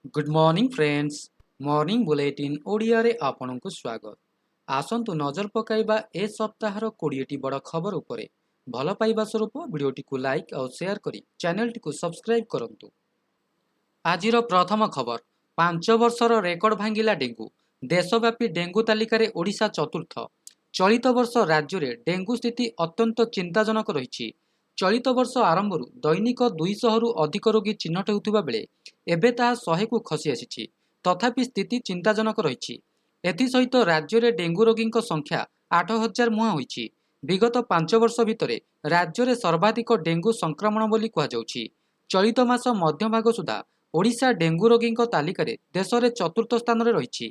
Good morning friends, morning bulletin ଓଡ଼ିଆରେ ଆପଣଙ୍କୁ ସ୍ୱାଗତ। ଆସନ୍ତୁ ନଜର ପକାଇବା ଏ ସପ୍ତାହର 20ଟି ବଡ଼ ଖବର ଉପରେ। ଭଲ ପାଇବା ସ୍ୱରୂପ ଭିଡ଼ିଓଟିକୁ ଲାଇକ୍ ଆଉ ସେୟାର କରି ଚ୍ୟାନେଲଟିକୁ ସବସ୍କ୍ରାଇବ୍ କରନ୍ତୁ। ଆଜିର ପ୍ରଥମ ଖବର, 5 ବର୍ଷର ରେକର୍ଡ ଭାଙ୍ଗିଲା ଡେଙ୍ଗୁ। ଦେଶବ୍ୟାପୀ ଡେଙ୍ଗୁ ତାଲିକାରେ ଓଡ଼ିଶା ଚତୁର୍ଥ। ଚଳିତ ବର୍ଷ ରାଜ୍ୟରେ ଡେଙ୍ଗୁ ସ୍ଥିତି ଅତ୍ୟନ୍ତ ଚିନ୍ତାଜନକ ରହିଛି। ଚଳିତ ବର୍ଷ ଆରମ୍ଭରୁ ଦୈନିକ 200ରୁ ଅଧିକ ରୋଗୀ ଚିହ୍ନଟ ହେଉଥିବା ବେଳେ ଏବେ ତାହା 100କୁ ଖସି ଆସିଛି। ତଥାପି ସ୍ଥିତି ଚିନ୍ତାଜନକ ରହିଛି। ଏଥିସହିତ ରାଜ୍ୟରେ ଡେଙ୍ଗୁ ରୋଗୀଙ୍କ ସଂଖ୍ୟା 8000 ମୁହାଁ ହୋଇଛି। ବିଗତ 5 ବର୍ଷ ଭିତରେ ରାଜ୍ୟରେ ସର୍ବାଧିକ ଡେଙ୍ଗୁ ସଂକ୍ରମଣ ବୋଲି କୁହାଯାଉଛି। ଚଳିତ ମାସ ମଧ୍ୟଭାଗ ସୁଦ୍ଧା ଓଡ଼ିଶା ଡେଙ୍ଗୁ ରୋଗୀଙ୍କ ତାଲିକାରେ ଦେଶରେ ଚତୁର୍ଥ ସ୍ଥାନରେ ରହିଛି।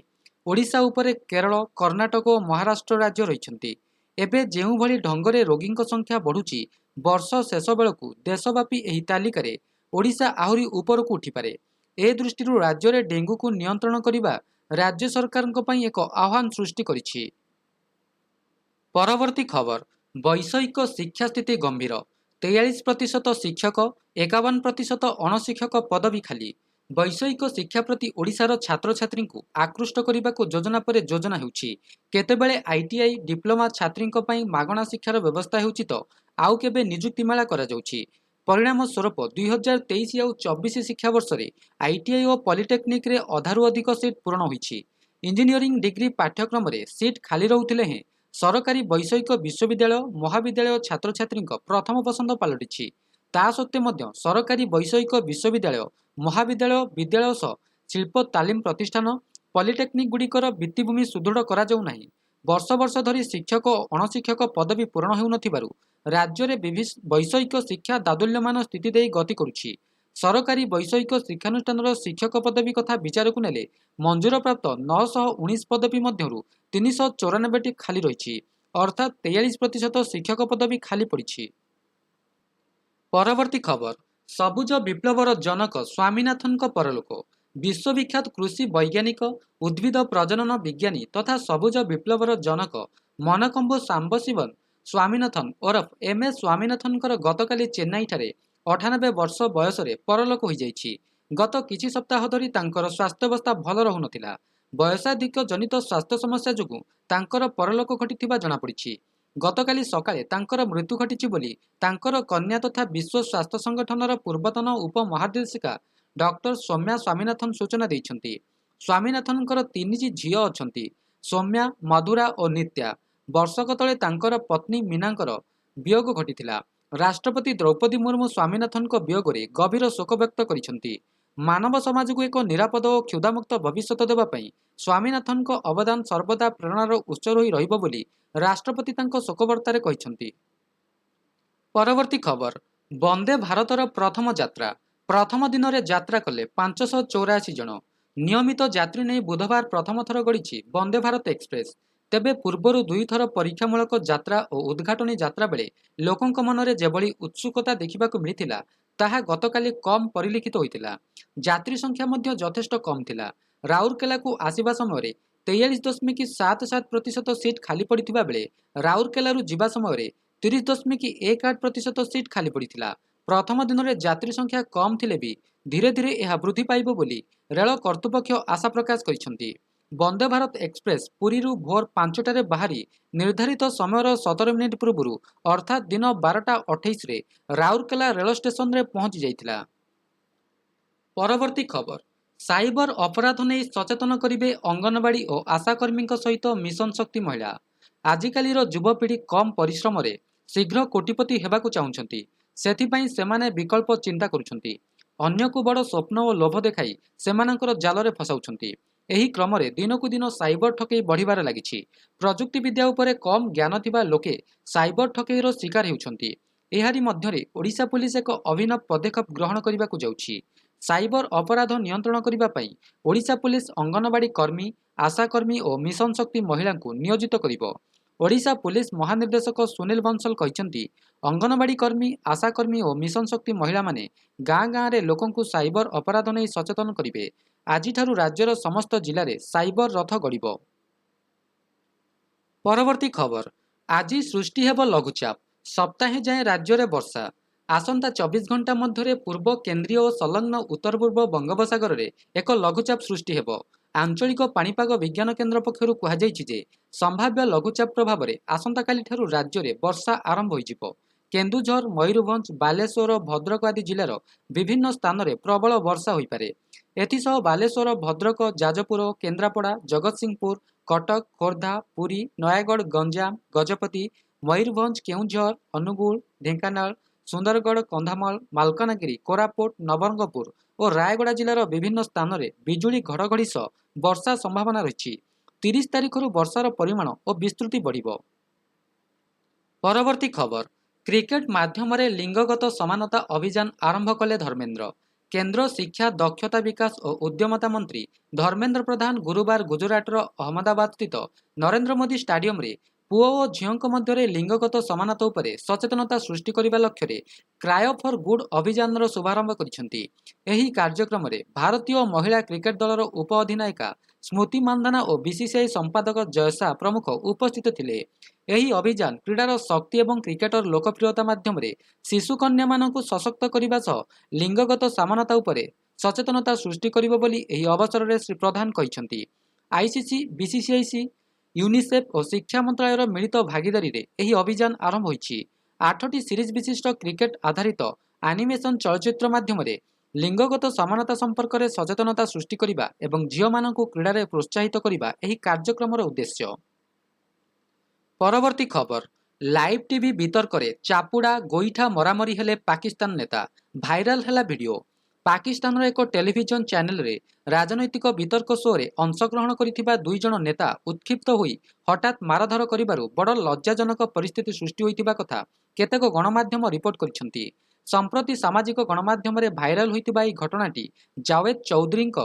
ଓଡ଼ିଶା ଉପରେ କେରଳ, କର୍ଣ୍ଣାଟକ ଓ ମହାରାଷ୍ଟ୍ର ରାଜ୍ୟ ରହିଛନ୍ତି। ଏବେ ଯେଉଁଭଳି ଢଙ୍ଗରେ ରୋଗୀଙ୍କ ସଂଖ୍ୟା ବଢୁଛି, ବର୍ଷ ଶେଷ ବେଳକୁ ଦେଶବ୍ୟାପୀ ଏହି ତାଲିକାରେ ଓଡ଼ିଶା ଆହୁରି ଉପରକୁ ଉଠିପାରେ। ଏ ଦୃଷ୍ଟିରୁ ରାଜ୍ୟରେ ଡେଙ୍ଗୁକୁ ନିୟନ୍ତ୍ରଣ କରିବା ରାଜ୍ୟ ସରକାରଙ୍କ ପାଇଁ ଏକ ଆହ୍ୱାନ ସୃଷ୍ଟି କରିଛି। ପରବର୍ତ୍ତୀ ଖବର, ବୈଷୟିକ ଶିକ୍ଷା ସ୍ଥିତି ଗମ୍ଭୀର। 43% ଶିକ୍ଷକ, 51% ଅଣଶିକ୍ଷକ ପଦବୀ ଖାଲି। ବୈଷୟିକ ଶିକ୍ଷା ପ୍ରତି ଓଡ଼ିଶାର ଛାତ୍ରଛାତ୍ରୀଙ୍କୁ ଆକୃଷ୍ଟ କରିବାକୁ ଯୋଜନା ପରେ ଯୋଜନା ହେଉଛି। କେତେବେଳେ ଆଇଟିଆଇ, ଡିପ୍ଲୋମା ଛାତ୍ରୀଙ୍କ ପାଇଁ ମାଗଣା ଶିକ୍ଷାର ବ୍ୟବସ୍ଥା ହେଉଛି ତ ଆଉ କେବେ ନିଯୁକ୍ତି ମେଳା କରାଯାଉଛି। ପରିଣାମ ସ୍ୱରୂପ 2023 ଆଉ 24 ଶିକ୍ଷାବର୍ଷରେ ଆଇଟିଆଇ ଓ ପଲିଟେକ୍ନିକରେ ଅଧାରୁ ଅଧିକ ସିଟ୍ ପୂରଣ ହୋଇଛି। ଇଞ୍ଜିନିୟରିଂ ଡିଗ୍ରୀ ପାଠ୍ୟକ୍ରମରେ ସିଟ୍ ଖାଲି ରହୁଥିଲେ ହେଁ ସରକାରୀ ବୈଷୟିକ ବିଶ୍ୱବିଦ୍ୟାଳୟ, ମହାବିଦ୍ୟାଳୟ ଛାତ୍ରଛାତ୍ରୀଙ୍କ ପ୍ରଥମ ପସନ୍ଦ ପାଲଟିଛି। ତା ସତ୍ତ୍ୱେ ମଧ୍ୟ ସରକାରୀ ବୈଷୟିକ ବିଶ୍ୱବିଦ୍ୟାଳୟ, ମହାବିଦ୍ୟାଳୟ, ବିଦ୍ୟାଳୟ ସହ ଶିଳ୍ପ ତାଲିମ ପ୍ରତିଷ୍ଠାନ, ପଲିଟେକ୍ନିକ ଗୁଡ଼ିକର ଭିତ୍ତିଭୂମି ସୁଦୃଢ଼ କରାଯାଉ ନାହିଁ। ବର୍ଷ ବର୍ଷ ଧରି ଶିକ୍ଷକ ଓ ଅଣଶିକ୍ଷକ ପଦବୀ ପୂରଣ ହେଉନଥିବାରୁ ରାଜ୍ୟରେ ବୈଷୟିକ ଶିକ୍ଷା ଦୋଦୁଲ୍ୟମାନ ସ୍ଥିତି ଦେଇ ଗତି କରୁଛି। ସରକାରୀ ବୈଷୟିକ ଶିକ୍ଷାନୁଷ୍ଠାନର ଶିକ୍ଷକ ପଦବୀ କଥା ବିଚାରକୁ ନେଲେ ମଞ୍ଜୁରପ୍ରାପ୍ତ 919 ପଦବୀ ମଧ୍ୟରୁ 394ଟି ଖାଲି ରହିଛି। ଅର୍ଥାତ୍ 43% ଶିକ୍ଷକ ପଦବୀ ଖାଲି ପଡ଼ିଛି। ପରବର୍ତ୍ତୀ ଖବର, ସବୁଜ ବିପ୍ଳବର ଜନକ ସ୍ୱାମୀନାଥନଙ୍କ ପରଲୋକ। ବିଶ୍ୱବିଖ୍ୟାତ କୃଷି ବୈଜ୍ଞାନିକ, ଉଦ୍ଭିଦ ପ୍ରଜନନ ବିଜ୍ଞାନୀ ତଥା ସବୁଜ ବିପ୍ଳବର ଜନକ ମନକମ୍ବୁ ସାମ୍ବଶିବନ ସ୍ୱାମୀନାଥନ ଓରଫ ଏମ୍ ଏସ୍ ସ୍ୱାମୀନାଥନଙ୍କର ଗତକାଲି ଚେନ୍ନାଇଠାରେ 98 ବର୍ଷ ବୟସରେ ପରଲୋକ ହୋଇଯାଇଛି। ଗତ କିଛି ସପ୍ତାହ ଧରି ତାଙ୍କର ସ୍ୱାସ୍ଥ୍ୟାବସ୍ଥା ଭଲ ରହୁନଥିଲା। ବୟସାଧିକ୍ୟ ଜନିତ ସ୍ୱାସ୍ଥ୍ୟ ସମସ୍ୟା ଯୋଗୁଁ ତାଙ୍କର ପରଲୋକ ଘଟିଥିବା ଜଣାପଡ଼ିଛି। ଗତକାଲି ସକାଳେ ତାଙ୍କର ମୃତ୍ୟୁ ଘଟିଛି ବୋଲି ତାଙ୍କର କନ୍ୟା ତଥା ବିଶ୍ୱ ସ୍ୱାସ୍ଥ୍ୟ ସଂଗଠନର ପୂର୍ବତନ ଉପମହାନିର୍ଦ୍ଦେଶିକା ଡକ୍ଟର ସୌମ୍ୟା ସ୍ୱାମୀନାଥନ ସୂଚନା ଦେଇଛନ୍ତି। ସ୍ୱାମୀନାଥନଙ୍କର ତିନିଟି ଝିଅ ଅଛନ୍ତି, ସୌମ୍ୟା, ମଧୁରା ଓ ନିତ୍ୟା। ବର୍ଷକ ତଳେ ତାଙ୍କର ପତ୍ନୀ ମୀନାଙ୍କର ବିୟୋଗ ଘଟିଥିଲା। ରାଷ୍ଟ୍ରପତି ଦ୍ରୌପଦୀ ମୁର୍ମୁ ସ୍ୱାମୀନାଥନଙ୍କ ବିୟୋଗରେ ଗଭୀର ଶୋକ ବ୍ୟକ୍ତ କରିଛନ୍ତି। ମାନବ ସମାଜକୁ ଏକ ନିରାପଦ ଓ କ୍ଷୁଧାମୁକ୍ତ ଭବିଷ୍ୟତ ଦେବା ପାଇଁ ସ୍ୱାମୀନାଥନଙ୍କ ଅବଦାନ ସର୍ବଦା ପ୍ରେରଣାର ଉତ୍ସ ହୋଇ ରହିବ ବୋଲି ରାଷ୍ଟ୍ରପତି ତାଙ୍କ ଶୋକବାର୍ତ୍ତାରେ କହିଛନ୍ତି। ପରବର୍ତ୍ତୀ ଖବର, ବନ୍ଦେ ଭାରତର ପ୍ରଥମ ଯାତ୍ରା। ପ୍ରଥମ ଦିନରେ ଯାତ୍ରା କଲେ 584 ଜଣ। ନିୟମିତ ଯାତ୍ରୀ ନେଇ ବୁଧବାର ପ୍ରଥମ ଥର ଗଡ଼ିଛି ବନ୍ଦେ ଭାରତ ଏକ୍ସପ୍ରେସ। ତେବେ ପୂର୍ବରୁ ଦୁଇଥର ପରୀକ୍ଷାମୂଳକ ଯାତ୍ରା ଓ ଉଦ୍ଘାଟନୀ ଯାତ୍ରା ବେଳେ ଲୋକଙ୍କ ମନରେ ଯେଭଳି ଉତ୍ସୁକତା ଦେଖିବାକୁ ମିଳିଥିଲା, ତାହା ଗତକାଲି କମ୍ ପରିଲକ୍ଷିତ ହୋଇଥିଲା। ଯାତ୍ରୀ ସଂଖ୍ୟା ମଧ୍ୟ ଯଥେଷ୍ଟ କମ୍ ଥିଲା। ରାଉରକେଲାକୁ ଆସିବା ସମୟରେ 43.77% ସିଟ୍ ଖାଲି ପଡ଼ିଥିବା ବେଳେ ରାଉରକେଲାରୁ ଯିବା ସମୟରେ 30.18% ସିଟ୍ ଖାଲି ପଡ଼ିଥିଲା। ପ୍ରଥମ ଦିନରେ ଯାତ୍ରୀ ସଂଖ୍ୟା କମ୍ ଥିଲେ ବି ଧୀରେ ଧୀରେ ଏହା ବୃଦ୍ଧି ପାଇବ ବୋଲି ରେଳ କର୍ତ୍ତୃପକ୍ଷ ଆଶା ପ୍ରକାଶ କରିଛନ୍ତି। ବନ୍ଦେ ଭାରତ ଏକ୍ସପ୍ରେସ ପୁରୀରୁ ଭୋର 5ଟାରେ ବାହାରି ନିର୍ଦ୍ଧାରିତ ସମୟର 17 ମିନିଟ୍ ପୂର୍ବରୁ, ଅର୍ଥାତ୍ ଦିନ 12ଟା 28ରେ ରାଉରକେଲା ରେଳ ଷ୍ଟେସନରେ ପହଞ୍ଚି ଯାଇଥିଲା। ପରବର୍ତ୍ତୀ ଖବର, ସାଇବର ଅପରାଧ ନେଇ ସଚେତନ କରିବେ ଅଙ୍ଗନବାଡି ଓ ଆଶାକର୍ମୀଙ୍କ ସହିତ ମିଶନ ଶକ୍ତି ମହିଳା। ଆଜିକାଲିର ଯୁବପିଢ଼ି କମ୍ ପରିଶ୍ରମରେ ଶୀଘ୍ର କୋଟିପତି ହେବାକୁ ଚାହୁଁଛନ୍ତି। ସେଥିପାଇଁ ସେମାନେ ବିକଳ୍ପ ଚିନ୍ତା କରୁଛନ୍ତି। ଅନ୍ୟକୁ ବଡ଼ ସ୍ୱପ୍ନ ଓ ଲୋଭ ଦେଖାଇ ସେମାନଙ୍କର ଜାଲରେ ଫସାଉଛନ୍ତି। ଏହି କ୍ରମରେ ଦିନକୁ ଦିନ ସାଇବର ଠକେଇ ବଢ଼ିବାରେ ଲାଗିଛି। ପ୍ରଯୁକ୍ତିବିଦ୍ୟା ଉପରେ କମ୍ ଜ୍ଞାନ ଥିବା ଲୋକେ ସାଇବର ଠକେଇର ଶିକାର ହେଉଛନ୍ତି। ଏହାରି ମଧ୍ୟରେ ଓଡ଼ିଶା ପୋଲିସ ଏକ ଅଭିନବ ପଦକ୍ଷେପ ଗ୍ରହଣ କରିବାକୁ ଯାଉଛି। ସାଇବର ଅପରାଧ ନିୟନ୍ତ୍ରଣ କରିବା ପାଇଁ ଓଡ଼ିଶା ପୋଲିସ ଅଙ୍ଗନବାଡି କର୍ମୀ, ଆଶାକର୍ମୀ ଓ ମିଶନ ଶକ୍ତି ମହିଳାଙ୍କୁ ନିୟୋଜିତ କରିବ। ଓଡ଼ିଶା ପୋଲିସ ମହାନିର୍ଦ୍ଦେଶକ ସୁନୀଲ ବଂଶଲ କହିଛନ୍ତି, ଅଙ୍ଗନବାଡି କର୍ମୀ, ଆଶାକର୍ମୀ ଓ ମିଶନ ଶକ୍ତି ମହିଳାମାନେ ଗାଁ ଗାଁରେ ଲୋକଙ୍କୁ ସାଇବର ଅପରାଧ ନେଇ ସଚେତନ କରିବେ। ଆଜିଠାରୁ ରାଜ୍ୟର ସମସ୍ତ ଜିଲ୍ଲାରେ ସାଇବର ରଥ ଗଡ଼ିବ। ପରବର୍ତ୍ତୀ ଖବର, ଆଜି ସୃଷ୍ଟି ହେବ ଲଘୁଚାପ, ସପ୍ତାହେ ଯାଏଁ ରାଜ୍ୟରେ ବର୍ଷା। ଆସନ୍ତା 24 ଘଣ୍ଟା ମଧ୍ୟରେ ପୂର୍ବ କେନ୍ଦ୍ରୀୟ ଓ ସଂଲଗ୍ନ ଉତ୍ତର ପୂର୍ବ ବଙ୍ଗୋପସାଗରରେ ଏକ ଲଘୁଚାପ ସୃଷ୍ଟି ହେବ। ଆଞ୍ଚଳିକ ପାଣିପାଗ ବିଜ୍ଞାନ କେନ୍ଦ୍ର ପକ୍ଷରୁ କୁହାଯାଇଛି ଯେ ସମ୍ଭାବ୍ୟ ଲଘୁଚାପ ପ୍ରଭାବରେ ଆସନ୍ତାକାଲିଠାରୁ ରାଜ୍ୟରେ ବର୍ଷା ଆରମ୍ଭ ହୋଇଯିବ। କେନ୍ଦୁଝର, ମୟୂରଭଞ୍ଜ, ବାଲେଶ୍ୱର, ଭଦ୍ରକ ଆଦି ଜିଲ୍ଲାର ବିଭିନ୍ନ ସ୍ଥାନରେ ପ୍ରବଳ ବର୍ଷା ହୋଇପାରେ। ଏଥିସହ ବାଲେଶ୍ୱର, ଭଦ୍ରକ, ଯାଜପୁର, କେନ୍ଦ୍ରାପଡ଼ା, ଜଗତସିଂହପୁର, କଟକ, ଖୋର୍ଦ୍ଧା, ପୁରୀ, ନୟାଗଡ଼, ଗଞ୍ଜାମ, ଗଜପତି, ମୟୂରଭଞ୍ଜ, କେଉଁଝର, ଅନୁଗୁଳ, ଢେଙ୍କାନାଳ, ସୁନ୍ଦରଗଡ଼, କନ୍ଧମାଳ, ମାଲକାନଗିରି, କୋରାପୁଟ, ନବରଙ୍ଗପୁର ଓ ରାୟଗଡ଼ା ଜିଲ୍ଲାର ବିଭିନ୍ନ ସ୍ଥାନରେ ବିଜୁଳି ଘଡ଼ଘଡ଼ି ସହ ବର୍ଷା ସମ୍ଭାବନା ରହିଛି। 30 ତାରିଖରୁ ବର୍ଷାର ପରିମାଣ ଓ ବିସ୍ତୃତି ବଢ଼ିବ। ପରବର୍ତ୍ତୀ ଖବର, କ୍ରିକେଟ ମାଧ୍ୟମରେ ଲିଙ୍ଗଗତ ସମାନତା ଅଭିଯାନ ଆରମ୍ଭ କଲେ ଧର୍ମେନ୍ଦ୍ର। କେନ୍ଦ୍ର ଶିକ୍ଷା, ଦକ୍ଷତା ବିକାଶ ଓ ଉଦ୍ୟମତା ମନ୍ତ୍ରୀ ଧର୍ମେନ୍ଦ୍ର ପ୍ରଧାନ ଗୁରୁବାର ଗୁଜରାଟର ଅହମ୍ମଦାବାଦସ୍ଥିତ ନରେନ୍ଦ୍ର ମୋଦି ଷ୍ଟାଡିୟମରେ ପୁଅ ଓ ଝିଅଙ୍କ ମଧ୍ୟରେ ଲିଙ୍ଗଗତ ସମାନତା ଉପରେ ସଚେତନତା ସୃଷ୍ଟି କରିବା ଲକ୍ଷ୍ୟରେ କ୍ରାୟ ଫର୍ ଗୁଡ୍ ଅଭିଯାନର ଶୁଭାରମ୍ଭ କରିଛନ୍ତି। ଏହି କାର୍ଯ୍ୟକ୍ରମରେ ଭାରତୀୟ ମହିଳା କ୍ରିକେଟ ଦଳର ଉପ ଅଧିନାୟିକା ସ୍ମୃତି ମାନ୍ଧାନା ଓ ବିସିସିଆଇ ସମ୍ପାଦକ ଜୟ ଶାହ ପ୍ରମୁଖ ଉପସ୍ଥିତ ଥିଲେ। ଏହି ଅଭିଯାନ କ୍ରୀଡ଼ାର ଶକ୍ତି ଏବଂ କ୍ରିକେଟର ଲୋକପ୍ରିୟତା ମାଧ୍ୟମରେ ଶିଶୁକନ୍ୟାମାନଙ୍କୁ ସଶକ୍ତ କରିବା ସହ ଲିଙ୍ଗଗତ ସମାନତା ଉପରେ ସଚେତନତା ସୃଷ୍ଟି କରିବ ବୋଲି ଏହି ଅବସରରେ ଶ୍ରୀ ପ୍ରଧାନ କହିଛନ୍ତି। ଆଇସିସି, ବିସିସିଆଇ, ୟୁନିସେଫ୍ ଓ ଶିକ୍ଷା ମନ୍ତ୍ରାଳୟର ମିଳିତ ଭାଗିଦାରୀରେ ଏହି ଅଭିଯାନ ଆରମ୍ଭ ହୋଇଛି। ଆଠଟି ସିରିଜ୍ ବିଶିଷ୍ଟ କ୍ରିକେଟ ଆଧାରିତ ଆନିମେସନ ଚଳଚ୍ଚିତ୍ର ମାଧ୍ୟମରେ ଲିଙ୍ଗଗତ ସମାନତା ସମ୍ପର୍କରେ ସଚେତନତା ସୃଷ୍ଟି କରିବା ଏବଂ ଝିଅମାନଙ୍କୁ କ୍ରୀଡ଼ାରେ ପ୍ରୋତ୍ସାହିତ କରିବା ଏହି କାର୍ଯ୍ୟକ୍ରମର ଉଦ୍ଦେଶ୍ୟ। ପରବର୍ତ୍ତୀ ଖବର, ଲାଇଭ୍ ଟିଭି ବିତର୍କରେ ଚାପୁଡ଼ା ଗୋଇଠା ମରାମରି ହେଲେ ପାକିସ୍ତାନ ନେତା, ଭାଇରାଲ ହେଲା ଭିଡିଓ। ପାକିସ୍ତାନର ଏକ ଟେଲିଭିଜନ ଚ୍ୟାନେଲରେ ରାଜନୈତିକ ବିତର୍କ ଶୋରେ ଅଂଶଗ୍ରହଣ କରିଥିବା ଦୁଇ ଜଣ ନେତା ଉତ୍କ୍ଷିପ୍ତ ହୋଇ ହଠାତ୍ ମାରଧର କରିବାରୁ ବଡ଼ ଲଜ୍ଜାଜନକ ପରିସ୍ଥିତି ସୃଷ୍ଟି ହୋଇଥିବା କଥା କେତେକ ଗଣମାଧ୍ୟମ ରିପୋର୍ଟ କରିଛନ୍ତି। ସମ୍ପ୍ରତି ସାମାଜିକ ଗଣମାଧ୍ୟମରେ ଭାଇରାଲ ହୋଇଥିବା ଏହି ଘଟଣାଟି ଜାୱେଦ ଚୌଧୁରୀଙ୍କ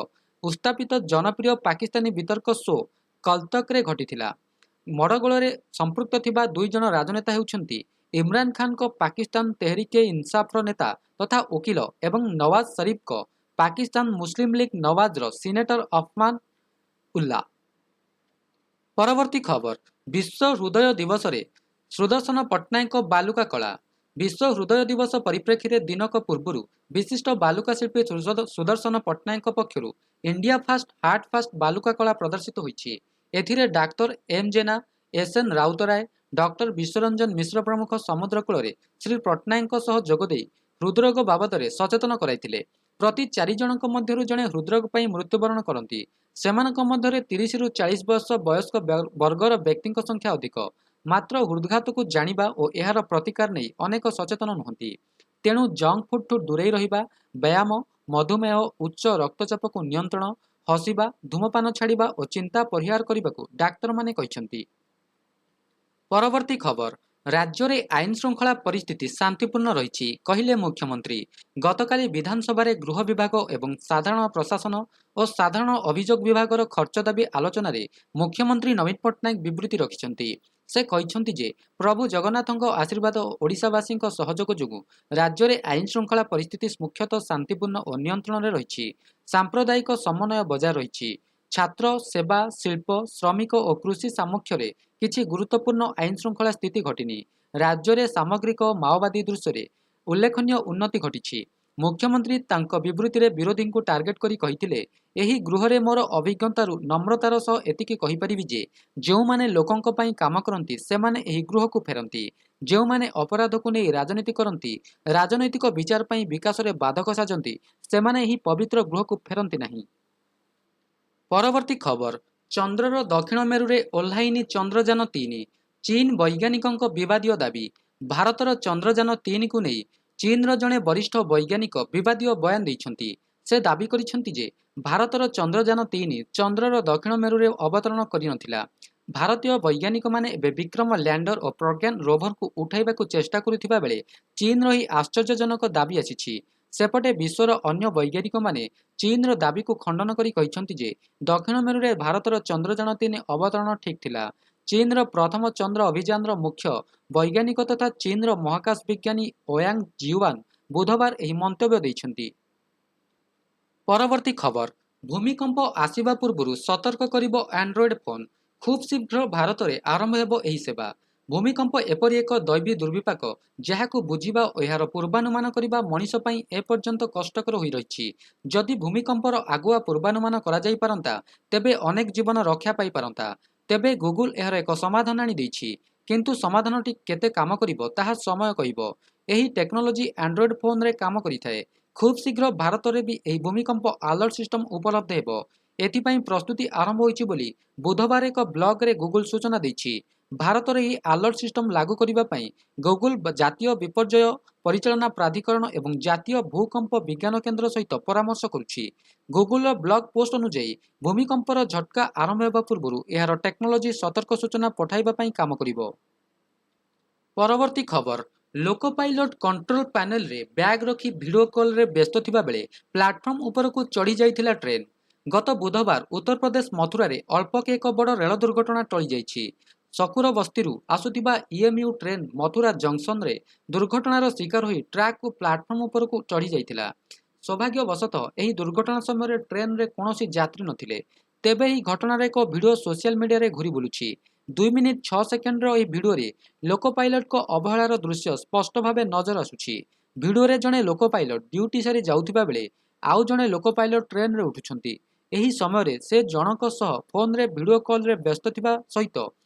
ଉପସ୍ଥାପିତ ଜନପ୍ରିୟ ପାକିସ୍ତାନୀ ବିତର୍କ ଶୋ କଲତକରେ ଘଟିଥିଲା। ମାଡ଼ଗୋଳରେ ସମ୍ପୃକ୍ତ ଥିବା ଦୁଇ ଜଣ ରାଜନେତା ହେଉଛନ୍ତି ଇମ୍ରାନ ଖାନଙ୍କ ପାକିସ୍ତାନ ତେହରିକେ ଇନସାଫର ନେତା ତଥା ଓକିଲ ଏବଂ ନୱାଜ ସରିଫଙ୍କ ପାକିସ୍ତାନ ମୁସଲିମ ଲିଗ୍ ନୱାଜର ସିନେଟର ଅଫମାନ ଉଲ୍ଲା। ପରବର୍ତ୍ତୀ ଖବର, ବିଶ୍ୱ ହୃଦୟ ଦିବସରେ ସୁଦର୍ଶନ ପଟ୍ଟନାୟକଙ୍କ ବାଲୁକା କଳା। ବିଶ୍ୱ ହୃଦୟ ଦିବସ ପରିପ୍ରେକ୍ଷୀରେ ଦିନକ ପୂର୍ବରୁ ବିଶିଷ୍ଟ ବାଲୁକା ଶିଳ୍ପୀ ସୁଦର୍ଶନ ପଟ୍ଟନାୟକଙ୍କ ପକ୍ଷରୁ ଇଣ୍ଡିଆ ଫାଷ୍ଟ ହାର୍ଟ ଫାଷ୍ଟ ବାଲୁକା କଳା ପ୍ରଦର୍ଶିତ ହୋଇଛି। ଏଥିରେ ଡାକ୍ତର M Jena, S N Routray, doctor Biswaranjan Mishra ପ୍ରମୁଖ ସମୁଦ୍ର କୂଳରେ ଶ୍ରୀ ପଟ୍ଟନାୟକଙ୍କ ସହ ଯୋଗଦେଇ ହୃଦରୋଗ ବାବଦରେ ସଚେତନ କରାଇଥିଲେ। ପ୍ରତି ଚାରି ଜଣଙ୍କ ମଧ୍ୟରୁ ଜଣେ ହୃଦରୋଗ ପାଇଁ ମୃତ୍ୟୁବରଣ କରନ୍ତି। ସେମାନଙ୍କ ମଧ୍ୟରେ 30ରୁ 40 ବର୍ଷ ବୟସ୍କ ବର୍ଗର ବ୍ୟକ୍ତିଙ୍କ ସଂଖ୍ୟା ଅଧିକ। ମାତ୍ର ହୃଦଘାତକୁ ଜାଣିବା ଓ ଏହାର ପ୍ରତିକାର ନେଇ ଅନେକ ସଚେତନ ନୁହନ୍ତି। ତେଣୁ ଜଙ୍କ ଫୁଡ୍ଠୁ ଦୂରେଇ ରହିବା, ବ୍ୟାୟାମ, ମଧୁମେହ, ଉଚ୍ଚ ରକ୍ତଚାପକୁ ନିୟନ୍ତ୍ରଣ, ହସିବା, ଧୂମପାନ ଛାଡ଼ିବା ଓ ଚିନ୍ତା ପରିହାର କରିବାକୁ ଡାକ୍ତରମାନେ କହିଛନ୍ତି। ପରବର୍ତ୍ତୀ ଖବର, ରାଜ୍ୟରେ ଆଇନ ଶୃଙ୍ଖଳା ପରିସ୍ଥିତି ଶାନ୍ତିପୂର୍ଣ୍ଣ ରହିଛି, କହିଲେ ମୁଖ୍ୟମନ୍ତ୍ରୀ। ଗତକାଲି ବିଧାନସଭାରେ ଗୃହ ବିଭାଗ ଏବଂ ସାଧାରଣ ପ୍ରଶାସନ ଓ ସାଧାରଣ ଅଭିଯୋଗ ବିଭାଗର ଖର୍ଚ୍ଚ ଦାବି ଆଲୋଚନାରେ ମୁଖ୍ୟମନ୍ତ୍ରୀ ନବୀନ ପଟ୍ଟନାୟକ ବିବୃତି ରଖିଛନ୍ତି। ସେ କହିଛନ୍ତି ଯେ ପ୍ରଭୁ ଜଗନ୍ନାଥଙ୍କ ଆଶୀର୍ବାଦ ଓ ଓଡ଼ିଶାବାସୀଙ୍କ ସହଯୋଗ ଯୋଗୁଁ ରାଜ୍ୟରେ ଆଇନ ଶୃଙ୍ଖଳା ପରିସ୍ଥିତି ମୁଖ୍ୟତଃ ଶାନ୍ତିପୂର୍ଣ୍ଣ ଓ ନିୟନ୍ତ୍ରଣରେ ରହିଛି। ସାମ୍ପ୍ରଦାୟିକ ସମନ୍ୱୟ ବଜାୟ ରହିଛି। ଛାତ୍ର, ସେବା, ଶିଳ୍ପ, ଶ୍ରମିକ ଓ କୃଷି ସାମ୍ମୁଖ୍ୟରେ କିଛି ଗୁରୁତ୍ୱପୂର୍ଣ୍ଣ ଆଇନ ଶୃଙ୍ଖଳା ସ୍ଥିତି ଘଟିନି। ରାଜ୍ୟରେ ସାମଗ୍ରିକ ମାଓବାଦୀ ଦୃଶ୍ୟରେ ଉଲ୍ଲେଖନୀୟ ଉନ୍ନତି ଘଟିଛି। ମୁଖ୍ୟମନ୍ତ୍ରୀ ତାଙ୍କ ବିବୃତିରେ ବିରୋଧୀଙ୍କୁ ଟାର୍ଗେଟ କରି କହିଥିଲେ, ଏହି ଗୃହରେ ମୋର ଅଭିଜ୍ଞତାରୁ ନମ୍ରତାର ସହ ଏତିକି କହିପାରିବି ଯେ ଯେଉଁମାନେ ଲୋକଙ୍କ ପାଇଁ କାମ କରନ୍ତି, ସେମାନେ ଏହି ଗୃହକୁ ଫେରନ୍ତି। ଯେଉଁମାନେ ଅପରାଧକୁ ନେଇ ରାଜନୀତି କରନ୍ତି, ରାଜନୈତିକ ବିଚାର ପାଇଁ ବିକାଶରେ ବାଧକ ସାଜନ୍ତି, ସେମାନେ ଏହି ପବିତ୍ର ଗୃହକୁ ଫେରନ୍ତି ନାହିଁ। ପରବର୍ତ୍ତୀ ଖବର, ଚନ୍ଦ୍ରର ଦକ୍ଷିଣ ମେରୁରେ ଓହ୍ଲାଇନି ଚନ୍ଦ୍ରଯାନ-3, ଚୀନ ବୈଜ୍ଞାନିକଙ୍କ ବିବାଦୀୟ ଦାବି। ଭାରତର ଚନ୍ଦ୍ରଯାନ-3କୁ ନେଇ ଚୀନର ଜଣେ ବରିଷ୍ଠ ବୈଜ୍ଞାନିକ ବିବାଦୀୟ ବୟାନ ଦେଇଛନ୍ତି। ସେ ଦାବି କରିଛନ୍ତି ଯେ ଭାରତର ଚନ୍ଦ୍ରଯାନ-3 ଚନ୍ଦ୍ରର ଦକ୍ଷିଣ ମେରୁରେ ଅବତରଣ କରିନଥିଲା। ଭାରତୀୟ ବୈଜ୍ଞାନିକମାନେ ଏବେ ବିକ୍ରମ ଲ୍ୟାଣ୍ଡର ଓ ପ୍ରଜ୍ଞାନ ରୋଭରକୁ ଉଠାଇବାକୁ ଚେଷ୍ଟା କରୁଥିବା ବେଳେ ଚୀନର ଏହି ଆଶ୍ଚର୍ଯ୍ୟଜନକ ଦାବି ଆସିଛି। ସେପଟେ ବିଶ୍ୱର ଅନ୍ୟ ବୈଜ୍ଞାନିକମାନେ ଚୀନର ଦାବିକୁ ଖଣ୍ଡନ କରି କହିଛନ୍ତି ଯେ ଦକ୍ଷିଣ ମେରୁରେ ଭାରତର ଚନ୍ଦ୍ରଯାନ-3 ଅବତରଣ ଠିକ୍ ଥିଲା। ଚୀନର ପ୍ରଥମ ଚନ୍ଦ୍ର ଅଭିଯାନର ମୁଖ୍ୟ ବୈଜ୍ଞାନିକ ତଥା ଚୀନର ମହାକାଶ ବିଜ୍ଞାନୀ ଓୟାଙ୍ଗ ଜିୟୁଆନ ବୁଧବାର ଏହି ମନ୍ତବ୍ୟ ଦେଇଛନ୍ତି। ପରବର୍ତ୍ତୀ ଖବର, ଭୂମିକମ୍ପ ଆସିବା ପୂର୍ବରୁ ସତର୍କ କରିବ ଆଣ୍ଡ୍ରଏଡ୍ ଫୋନ୍, ଖୁବ୍ ଶୀଘ୍ର ଭାରତରେ ଆରମ୍ଭ ହେବ ଏହି ସେବା। ଭୂମିକମ୍ପ ଏପରି ଏକ ଦୈବୀ ଦୁର୍ବିପାକ, ଯାହାକୁ ବୁଝିବା ଓ ଏହାର ପୂର୍ବାନୁମାନ କରିବା ମଣିଷ ପାଇଁ ଏପର୍ଯ୍ୟନ୍ତ କଷ୍ଟକର ହୋଇ ରହିଛି। ଯଦି ଭୂମିକମ୍ପର ଆଗୁଆ ପୂର୍ବାନୁମାନ କରାଯାଇପାରନ୍ତା, ତେବେ ଅନେକ ଜୀବନ ରକ୍ଷା ପାଇପାରନ୍ତା। ତେବେ ଗୁଗୁଲ ଏହାର ଏକ ସମାଧାନ ଆଣି ଦେଇଛି। କିନ୍ତୁ ସମାଧାନଟି କେତେ କାମ କରିବ, ତାହା ସମୟ କହିବ। ଏହି ଟେକ୍ନୋଲୋଜି ଆଣ୍ଡ୍ରଏଡ୍ ଫୋନ୍ରେ କାମ କରିଥାଏ। ଖୁବ୍ ଶୀଘ୍ର ଭାରତରେ ବି ଏହି ଭୂମିକମ୍ପ ଆଲର୍ଟ ସିଷ୍ଟମ ଉପଲବ୍ଧ ହେବ। ଏଥିପାଇଁ ପ୍ରସ୍ତୁତି ଆରମ୍ଭ ହୋଇଛି ବୋଲି ବୁଧବାର ଏକ ବ୍ଲଗରେ ଗୁଗୁଲ ସୂଚନା ଦେଇଛି। ଭାରତରେ ଏହି ଆଲର୍ଟ ସିଷ୍ଟମ ଲାଗୁ କରିବା ପାଇଁ ଗୁଗୁଲ ଜାତୀୟ ବିପର୍ଯ୍ୟୟ ପରିଚାଳନା ପ୍ରାଧିକରଣ ଏବଂ ଜାତୀୟ ଭୂକମ୍ପ ବିଜ୍ଞାନ କେନ୍ଦ୍ର ସହିତ ପରାମର୍ଶ କରୁଛି। ଗୁଗୁଲର ବ୍ଲଗ ପୋଷ୍ଟ ଅନୁଯାୟୀ, ଭୂମିକମ୍ପର ଝଟକା ଆରମ୍ଭ ହେବା ପୂର୍ବରୁ ଏହାର ଟେକ୍ନୋଲୋଜି ସତର୍କ ସୂଚନା ପଠାଇବା ପାଇଁ କାମ କରିବ। ପରବର୍ତ୍ତୀ ଖବର, ଲୋକୋ ପାଇଲଟ କଣ୍ଟ୍ରୋଲ ପ୍ୟାନେଲରେ ବ୍ୟାଗ୍ ରଖି ଭିଡିଓ କଲରେ ବ୍ୟସ୍ତ ଥିବାବେଳେ ପ୍ଲାଟଫର୍ମ ଉପରକୁ ଚଢ଼ି ଯାଇଥିଲା ଟ୍ରେନ୍। ଗତ ବୁଧବାର ଉତ୍ତରପ୍ରଦେଶ ମଥୁରାରେ ଅଳ୍ପକେ ଏକ ବଡ଼ ରେଳ ଦୁର୍ଘଟଣା ଟଳିଯାଇଛି। ଶକୁର ବସ୍ତିରୁ ଆସୁଥିବା ଇଏମ୍ୟୁ ଟ୍ରେନ୍ ମଥୁରା ଜଙ୍କସନରେ ଦୁର୍ଘଟଣାର ଶିକାର ହୋଇ ଟ୍ରାକ୍କୁ ପ୍ଲାଟଫର୍ମ ଉପରକୁ ଚଢ଼ି ଯାଇଥିଲା। ସୌଭାଗ୍ୟବଶତଃ ଏହି ଦୁର୍ଘଟଣା ସମୟରେ ଟ୍ରେନ୍ରେ କୌଣସି ଯାତ୍ରୀ ନଥିଲେ। ତେବେ ଏହି ଘଟଣାର ଏକ ଭିଡିଓ ସୋସିଆଲ ମିଡିଆରେ ଘୁରି ବୁଲୁଛି। 2 ମିନିଟ୍ 6 ସେକେଣ୍ଡର ଏହି ଭିଡିଓରେ ଲୋକୋ ପାଇଲଟଙ୍କ ଅବହେଳାର ଦୃଶ୍ୟ ସ୍ପଷ୍ଟ ଭାବେ ନଜର ଆସୁଛି। ଭିଡିଓରେ ଜଣେ ଲୋକୋ ପାଇଲଟ ଡ୍ୟୁଟି ସାରି ଯାଉଥିବା ବେଳେ ଆଉ ଜଣେ ଲୋକୋ ପାଇଲଟ ଟ୍ରେନ୍ରେ ଉଠୁଛନ୍ତି। ଏହି ସମୟରେ ସେ ଜଣଙ୍କ ସହ ଫୋନ୍ରେ ଭିଡିଓ କଲରେ ବ୍ୟସ୍ତ ଥିବା ସହିତ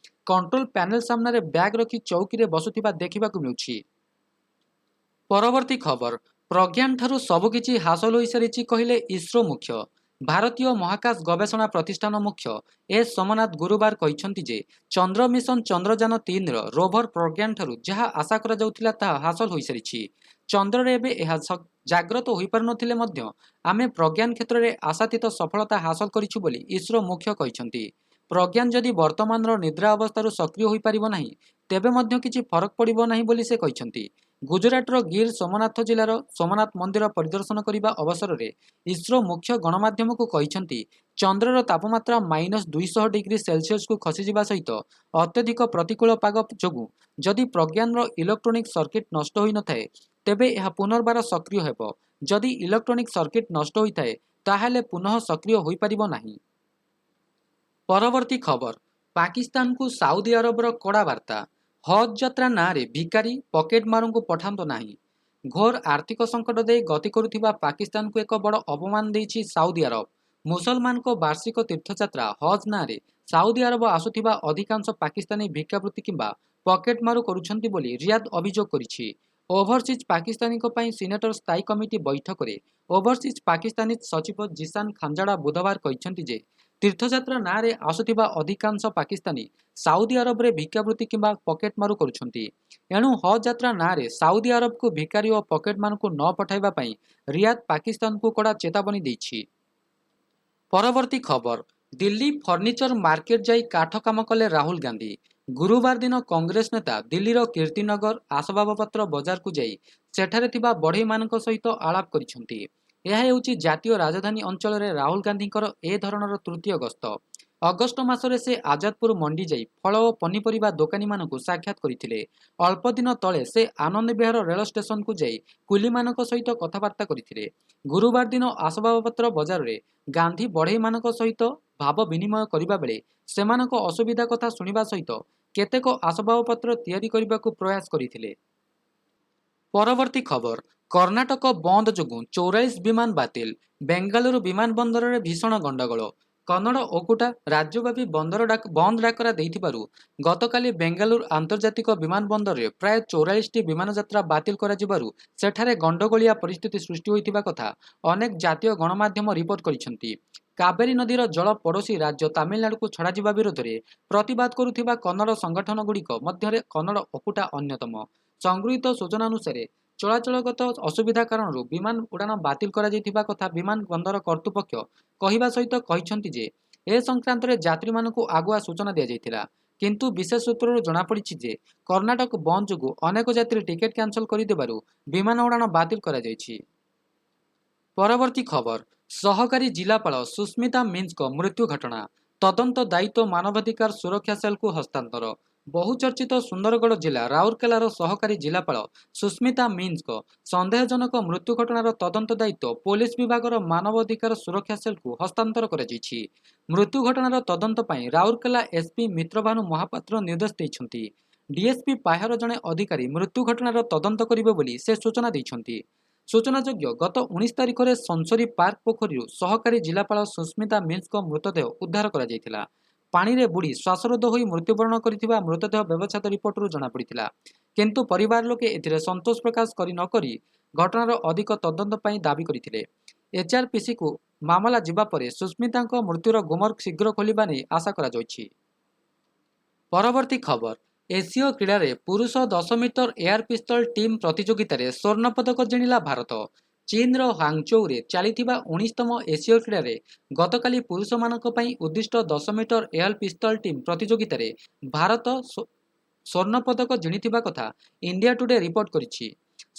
କଣ୍ଟ୍ରୋଲ ପ୍ୟାନେଲ ସାମ୍ନାରେ ବ୍ୟାଗ୍ ରଖି ଚୌକିରେ ବସୁଥିବା ଦେଖିବାକୁ ମିଳୁଛି। ପରବର୍ତ୍ତୀ ଖବର, ପ୍ରଜ୍ଞାନଠାରୁ ସବୁକିଛି ହାସଲ ହୋଇସାରିଛି, କହିଲେ ଇସ୍ରୋ ମୁଖ୍ୟ। ଭାରତୀୟ ମହାକାଶ ଗବେଷଣା ପ୍ରତିଷ୍ଠାନ ମୁଖ୍ୟ ଏସ୍ ସୋମନାଥ ଗୁରୁବାର କହିଛନ୍ତି ଯେ ଚନ୍ଦ୍ର ମିଶନ ଚନ୍ଦ୍ରଯାନ-3ର ରୋଭର ପ୍ରଜ୍ଞାନଠାରୁ ଯାହା ଆଶା କରାଯାଉଥିଲା, ତାହା ହାସଲ ହୋଇସାରିଛି। ଚନ୍ଦ୍ରରେ ଏବେ ଏହା ଜାଗ୍ରତ ହୋଇପାରୁନଥିଲେ ମଧ୍ୟ ଆମେ ପ୍ରଜ୍ଞାନ କ୍ଷେତ୍ରରେ ଆଶାତୀତ ସଫଳତା ହାସଲ କରିଛୁ ବୋଲି ଇସ୍ରୋ ମୁଖ୍ୟ କହିଛନ୍ତି। ପ୍ରଜ୍ଞାନ ଯଦି ବର୍ତ୍ତମାନର ନିଦ୍ରା ଅବସ୍ଥାରୁ ସକ୍ରିୟ ହୋଇପାରିବ ନାହିଁ, ତେବେ ମଧ୍ୟ କିଛି ଫରକ ପଡ଼ିବ ନାହିଁ ବୋଲି ସେ କହିଛନ୍ତି। ଗୁଜରାଟର ଗିର ସୋମନାଥ ଜିଲ୍ଲାର ସୋମନାଥ ମନ୍ଦିର ପରିଦର୍ଶନ କରିବା ଅବସରରେ ଇସ୍ରୋ ମୁଖ୍ୟ ଗଣମାଧ୍ୟମକୁ କହିଛନ୍ତି, ଚନ୍ଦ୍ରର ତାପମାତ୍ରା -200 ଡିଗ୍ରୀ ସେଲସିୟସକୁ ଖସିଯିବା ସହିତ ଅତ୍ୟଧିକ ପ୍ରତିକୂଳ ପାଗ ଯୋଗୁଁ ଯଦି ପ୍ରଜ୍ଞାନର ଇଲେକ୍ଟ୍ରୋନିକ୍ ସର୍କିଟ ନଷ୍ଟ ହୋଇନଥାଏ, ତେବେ ଏହା ପୁନର୍ବାର ସକ୍ରିୟ ହେବ। ଯଦି ଇଲେକ୍ଟ୍ରୋନିକ୍ ସର୍କିଟ ନଷ୍ଟ ହୋଇଥାଏ, ତାହେଲେ ପୁନଃ ସକ୍ରିୟ ହୋଇପାରିବ ନାହିଁ। ପରବର୍ତ୍ତୀ ଖବର, ପାକିସ୍ତାନକୁ ସାଉଦି ଆରବର କଡ଼ା ବାର୍ତ୍ତା, ହଜ୍ ଯାତ୍ରା ନାଁରେ ଭିକାରୀ, ପକେଟମାରଙ୍କୁ ପଠାନ୍ତୁ ନାହିଁ। ଘୋର ଆର୍ଥିକ ସଙ୍କଟ ଦେଇ ଗତି କରୁଥିବା ପାକିସ୍ତାନକୁ ଏକ ବଡ଼ ଅପମାନ ଦେଇଛି ସାଉଦି ଆରବ। ମୁସଲମାନଙ୍କ ବାର୍ଷିକ ତୀର୍ଥଯାତ୍ରା ହଜ୍ ନାଁରେ ସାଉଦି ଆରବ ଆସୁଥିବା ଅଧିକାଂଶ ପାକିସ୍ତାନୀ ଭିକ୍ଷାବୃତ୍ତି କିମ୍ବା ପକେଟମାରୁ କରୁଛନ୍ତି ବୋଲି ରିୟାଦ ଅଭିଯୋଗ କରିଛି। ଓଭରସିଜ୍ ପାକିସ୍ତାନୀଙ୍କ ପାଇଁ ସିନେଟର ସ୍ଥାୟୀ କମିଟି ବୈଠକରେ ଓଭରସିଜ୍ ପାକିସ୍ତାନୀ ସଚିବ ଜିଶାନ ଖାନଜାଦା ବୁଧବାର କହିଛନ୍ତି ଯେ ତୀର୍ଥଯାତ୍ରା ନାଁରେ ଆସୁଥିବା ଅଧିକାଂଶ ପାକିସ୍ତାନୀ ସାଉଦି ଆରବରେ ଭିକ୍ଷାବୃତ୍ତି କିମ୍ବା ପକେଟମାରୁ କରୁଛନ୍ତି। ଏଣୁ ହଜ୍ ଯାତ୍ରା ନାଁରେ ସାଉଦି ଆରବକୁ ଭିକାରୀ ଓ ପକେଟମାନଙ୍କୁ ନ ପଠାଇବା ପାଇଁ ରିୟାଦ ପାକିସ୍ତାନକୁ କଡ଼ା ଚେତାବନୀ ଦେଇଛି। ପରବର୍ତ୍ତୀ ଖବର, ଦିଲ୍ଲୀ ଫର୍ଣ୍ଣିଚର ମାର୍କେଟ ଯାଇ କାଠ କାମ କଲେ ରାହୁଲ ଗାନ୍ଧୀ। ଗୁରୁବାର ଦିନ କଂଗ୍ରେସ ନେତା ଦିଲ୍ଲୀର କୀର୍ତ୍ତିନଗର ଆସବାବପତ୍ର ବଜାରକୁ ଯାଇ ସେଠାରେ ଥିବା ବଢ଼େଇମାନଙ୍କ ସହିତ ଆଳାପ କରିଛନ୍ତି। ଏହା ହେଉଛି ଜାତୀୟ ରାଜଧାନୀ ଅଞ୍ଚଳରେ ରାହୁଲ ଗାନ୍ଧୀଙ୍କର ଏ ଧରଣର ତୃତୀୟ ଗସ୍ତ। ଅଗଷ୍ଟ ମାସରେ ସେ ଆଜାଦପୁର ମଣ୍ଡି ଯାଇ ଫଳ ଓ ପନିପରିବା ଦୋକାନୀମାନଙ୍କୁ ସାକ୍ଷାତ କରିଥିଲେ। ଅଳ୍ପ ଦିନ ତଳେ ସେ ଆନନ୍ଦ ବିହାର ରେଳ ଷ୍ଟେସନକୁ ଯାଇ କୁଲିମାନଙ୍କ ସହିତ କଥାବାର୍ତ୍ତା କରିଥିଲେ। ଗୁରୁବାର ଦିନ ଆସବାବପତ୍ର ବଜାରରେ ଗାନ୍ଧୀ ବଢ଼େଇମାନଙ୍କ ସହିତ ଭାବ ବିନିମୟ କରିବା ବେଳେ ସେମାନଙ୍କ ଅସୁବିଧା କଥା ଶୁଣିବା ସହିତ କେତେକ ଆସବାବପତ୍ର ତିଆରି କରିବାକୁ ପ୍ରୟାସ କରିଥିଲେ। ପରବର୍ତ୍ତୀ ଖବର, କର୍ଣ୍ଣାଟକ ବନ୍ଦ ଯୋଗୁଁ 44 ବିମାନ ବାତିଲ, ବେଙ୍ଗାଲୁରୁ ବିମାନ ବନ୍ଦରରେ ଭୀଷଣ ଗଣ୍ଡଗୋଳ। କନ୍ନଡ଼ ଓକୁଟା ରାଜ୍ୟବ୍ୟାପୀ ବନ୍ଦ ଡାକରା ଦେଇଥିବାରୁ ଗତକାଲି ବେଙ୍ଗାଲୁରୁ ଆନ୍ତର୍ଜାତିକ ବିମାନ ବନ୍ଦରରେ ପ୍ରାୟ 44ଟି ବିମାନ ଯାତ୍ରା ବାତିଲ କରାଯିବାରୁ ସେଠାରେ ଗଣ୍ଡଗୋଳିଆ ପରିସ୍ଥିତି ସୃଷ୍ଟି ହୋଇଥିବା କଥା ଅନେକ ଜାତୀୟ ଗଣମାଧ୍ୟମ ରିପୋର୍ଟ କରିଛନ୍ତି। କାବେରୀ ନଦୀର ଜଳ ପଡ଼ୋଶୀ ରାଜ୍ୟ ତାମିଲନାଡୁକୁ ଛଡ଼ାଯିବା ବିରୋଧରେ ପ୍ରତିବାଦ କରୁଥିବା କନ୍ନଡ଼ ସଂଗଠନଗୁଡ଼ିକ ମଧ୍ୟରେ କନ୍ନଡ଼ ଓକୁଟା ଅନ୍ୟତମ। ସଂଗୃହୀତ ସୂଚନା ଅନୁସାରେ, ଚଳାଚଳଗତ ଅସୁବିଧା କାରଣରୁ ବିମାନ ଉଡ଼ାଣ ବାତିଲ କରାଯାଇଥିବା କଥା ବିମାନ ବନ୍ଦର କର୍ତ୍ତୃପକ୍ଷ କହିବା ସହିତ କହିଛନ୍ତି ଯେ ଏ ସଂକ୍ରାନ୍ତରେ ଯାତ୍ରୀମାନଙ୍କୁ ଆଗୁଆ ସୂଚନା ଦିଆଯାଇଥିଲା। କିନ୍ତୁ ବିଶେଷ ସୂତ୍ରରୁ ଜଣାପଡ଼ିଛି ଯେ କର୍ଣ୍ଣାଟକ ବନ୍ଦ ଯୋଗୁଁ ଅନେକ ଯାତ୍ରୀ ଟିକେଟ୍ କ୍ୟାନସଲ କରିଦେବାରୁ ବିମାନ ଉଡ଼ାଣ ବାତିଲ କରାଯାଇଛି। ପରବର୍ତ୍ତୀ ଖବର, ସହକାରୀ ଜିଲ୍ଲାପାଳ ସୁସ୍ମିତା ମିଞ୍ଜଙ୍କ ମୃତ୍ୟୁ ଘଟଣା ତଦନ୍ତ ଦାୟିତ୍ୱ ମାନବାଧିକାର ସୁରକ୍ଷା ସେଲକୁ ହସ୍ତାନ୍ତର। ବହୁଚର୍ଚ୍ଚିତ ସୁନ୍ଦରଗଡ଼ ଜିଲ୍ଲା ରାଉରକେଲାର ସହକାରୀ ଜିଲ୍ଲାପାଳ ସୁସ୍ମିତା ମିଞ୍ଜଙ୍କ ସନ୍ଦେହଜନକ ମୃତ୍ୟୁ ଘଟଣାର ତଦନ୍ତ ଦାୟିତ୍ୱ ପୋଲିସ ବିଭାଗର ମାନବାଧିକାର ସୁରକ୍ଷା ସେଲକୁ ହସ୍ତାନ୍ତର କରାଯାଇଛି। ମୃତ୍ୟୁ ଘଟଣାର ତଦନ୍ତ ପାଇଁ ରାଉରକେଲା ଏସ୍ପି ମିତ୍ରଭାନୁ ମହାପାତ୍ର ନିର୍ଦ୍ଦେଶ ଦେଇଛନ୍ତି। ଡିଏସ୍ପି ପାହ୍ୟାର ଜଣେ ଅଧିକାରୀ ମୃତ୍ୟୁ ଘଟଣାର ତଦନ୍ତ କରିବେ ବୋଲି ସେ ସୂଚନା ଦେଇଛନ୍ତି। ସୂଚନାଯୋଗ୍ୟ, ଗତ 19 ତାରିଖରେ ସନସରି ପାର୍କ ପୋଖରୀରୁ ସହକାରୀ ଜିଲ୍ଲାପାଳ ସୁସ୍ମିତା ମିଞ୍ଜଙ୍କ ମୃତଦେହ ଉଦ୍ଧାର କରାଯାଇଥିଲା। ପାଣିରେ ବୁଡ଼ି ଶ୍ୱାସରୁଦ୍ଧ ହୋଇ ମୃତ୍ୟୁବରଣ କରିଥିବା ମୃତଦେହ ବ୍ୟବଚ୍ଛେଦ ରିପୋର୍ଟରୁ ଜଣାପଡ଼ିଥିଲା। କିନ୍ତୁ ପରିବାର ଲୋକେ ଏଥିରେ ସନ୍ତୋଷ ପ୍ରକାଶ କରି ନକରି ଘଟଣାର ଅଧିକ ତଦନ୍ତ ପାଇଁ ଦାବି କରିଥିଲେ। ଏଚ୍ଆର୍ପିସିକୁ ମାମଲା ଯିବା ପରେ ସୁସ୍ମିତାଙ୍କ ମୃତ୍ୟୁର ଗୁମର ଶୀଘ୍ର ଖୋଲିବା ନେଇ ଆଶା କରାଯାଉଛି। ପରବର୍ତ୍ତୀ ଖବର, ଏସୀୟ କ୍ରୀଡ଼ାରେ ପୁରୁଷ 10 ମିଟର ଏୟାର ପିସ୍ତଲ ଟିମ୍ ପ୍ରତିଯୋଗିତାରେ ସ୍ୱର୍ଣ୍ଣ ପଦକ ଜିଣିଲା ଭାରତ। ଚୀନର ହାଙ୍ଗଚୌରେ ଚାଲିଥିବା 19ତମ ଏସୀୟ କ୍ରୀଡ଼ାରେ ଗତକାଲି ପୁରୁଷମାନଙ୍କ ପାଇଁ ଉଦ୍ଦିଷ୍ଟ 10 ମିଟର ଏୟାର ପିସ୍ତଲ ଟିମ୍ ପ୍ରତିଯୋଗିତାରେ ଭାରତ ସ୍ୱର୍ଣ୍ଣ ପଦକ ଜିଣିଥିବା କଥା ଇଣ୍ଡିଆ ଟୁଡେ ରିପୋର୍ଟ କରିଛି।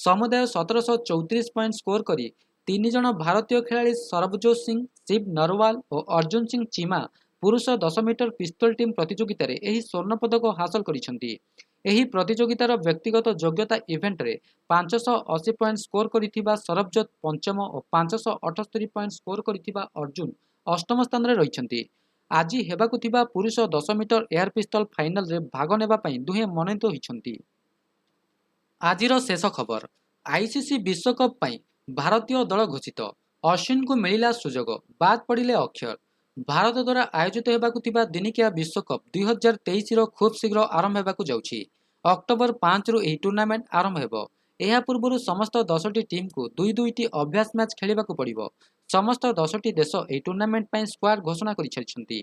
ସମୁଦାୟ 1734 ପଏଣ୍ଟ ସ୍କୋର କରି ତିନି ଜଣ ଭାରତୀୟ ଖେଳାଳି ସରବଜୋତ ସିଂ, ଶିବ ନରୱାଲ ଓ ଅର୍ଜୁନ ସିଂ ଚିମା ପୁରୁଷ 10 ମିଟର ପିସ୍ତଲ ଟିମ୍ ପ୍ରତିଯୋଗିତାରେ ଏହି ସ୍ୱର୍ଣ୍ଣ ପଦକ ହାସଲ କରିଛନ୍ତି। ଏହି ପ୍ରତିଯୋଗିତାର ବ୍ୟକ୍ତିଗତ ଯୋଗ୍ୟତା ଇଭେଣ୍ଟରେ 580 ପଏଣ୍ଟ ସ୍କୋର କରିଥିବା ସରବଜୋତ ପଞ୍ଚମ ଓ 578 ପଏଣ୍ଟ ସ୍କୋର କରିଥିବା ଅର୍ଜୁନ ଅଷ୍ଟମ ସ୍ଥାନରେ ରହିଛନ୍ତି। ଆଜି ହେବାକୁ ଥିବା ପୁରୁଷ 10 ମିଟର ଏୟାର ପିସ୍ତଲ ଫାଇନାଲରେ ଭାଗ ନେବା ପାଇଁ ଦୁହେଁ ମନୋନୀତ ହୋଇଛନ୍ତି। ଆଜିର ଶେଷ ଖବର, ଆଇସିସି ବିଶ୍ୱକପ୍ ପାଇଁ ଭାରତୀୟ ଦଳ ଘୋଷିତ। ଅଶ୍ୱିନଙ୍କୁ ମିଳିଲା ସୁଯୋଗ, ବାଦ୍ ପଡ଼ିଲେ ଅକ୍ଷର। ଭାରତ ଦ୍ୱାରା ଆୟୋଜିତ ହେବାକୁ ଥିବା ଦିନିକିଆ ବିଶ୍ୱକପ୍ 2023ର ଖୁବ୍ ଶୀଘ୍ର ଆରମ୍ଭ ହେବାକୁ ଯାଉଛି। ଅକ୍ଟୋବର 5ରୁ ଏହି ଟୁର୍ଣ୍ଣାମେଣ୍ଟ ଆରମ୍ଭ ହେବ। ଏହା ପୂର୍ବରୁ ସମସ୍ତ 10ଟି ଟିମ୍କୁ ଦୁଇ ଦୁଇଟି ଅଭ୍ୟାସ ମ୍ୟାଚ୍ ଖେଳିବାକୁ ପଡ଼ିବ। ସମସ୍ତ 10ଟି ଦେଶ ଏହି ଟୁର୍ଣ୍ଣାମେଣ୍ଟ ପାଇଁ ସ୍କ୍ୱାଡ୍ ଘୋଷଣା କରିସାରିଛନ୍ତି।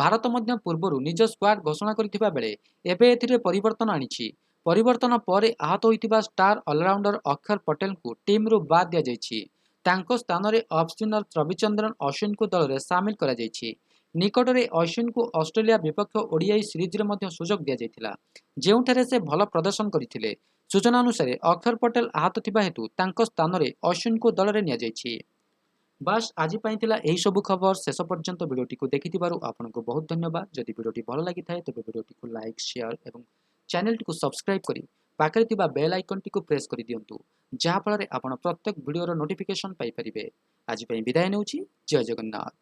ଭାରତ ମଧ୍ୟ ପୂର୍ବରୁ ନିଜ ସ୍କ୍ୱାଡ୍ ଘୋଷଣା କରିଥିବା ବେଳେ ଏବେ ଏଥିରେ ପରିବର୍ତ୍ତନ ଆଣିଛି। ପରିବର୍ତ୍ତନ ପରେ ଆହତ ହୋଇଥିବା ଷ୍ଟାର ଅଲରାଉଣ୍ଡର ଅକ୍ଷର ପଟେଲଙ୍କୁ ଟିମ୍ରୁ ବାଦ୍ ଦିଆଯାଇଛି। ତାଙ୍କ ସ୍ଥାନରେ ଅଫ୍ ସ୍ପିନର ରବିଚନ୍ଦ୍ରନ ଅଶ୍ୱିନଙ୍କୁ ଦଳରେ ସାମିଲ କରାଯାଇଛି। ନିକଟରେ ଅଶ୍ୱିନଙ୍କୁ ଅଷ୍ଟ୍ରେଲିଆ ବିପକ୍ଷ ଓଡିଆଇ ସିରିଜରେ ମଧ୍ୟ ସୁଯୋଗ ଦିଆଯାଇଥିଲା, ଯେଉଁଠାରେ ସେ ଭଲ ପ୍ରଦର୍ଶନ କରିଥିଲେ। ସୂଚନା ଅନୁସାରେ, ଅକ୍ଷର ପଟେଲ ଆହତ ଥିବା ହେତୁ ତାଙ୍କ ସ୍ଥାନରେ ଅଶ୍ୱିନଙ୍କୁ ଦଳରେ ନିଆଯାଇଛି। ବାସ୍, ଆଜି ପାଇଁ ଥିଲା ଏହି ସବୁ ଖବର। ଶେଷ ପର୍ଯ୍ୟନ୍ତ ଭିଡ଼ିଓଟିକୁ ଦେଖିଥିବାରୁ ଆପଣଙ୍କୁ ବହୁତ ଧନ୍ୟବାଦ। ଯଦି ଭିଡ଼ିଓଟି ଭଲ ଲାଗିଥାଏ, ତେବେ ଭିଡ଼ିଓଟିକୁ ଲାଇକ୍, ସେୟାର ଏବଂ ଚ୍ୟାନେଲଟିକୁ ସବସ୍କ୍ରାଇବ୍ କରି ପାଖରେ ଥିବା ବେଲ୍ ଆଇକନ୍ଟିକୁ ପ୍ରେସ୍ କରିଦିଅନ୍ତୁ, ଯାହାଫଳରେ ଆପଣ ପ୍ରତ୍ୟେକ ଭିଡ଼ିଓର ନୋଟିଫିକେସନ୍ ପାଇପାରିବେ। ଆଜି ପାଇଁ ବିଦାୟ ନେଉଛି। ଜୟ ଜଗନ୍ନାଥ।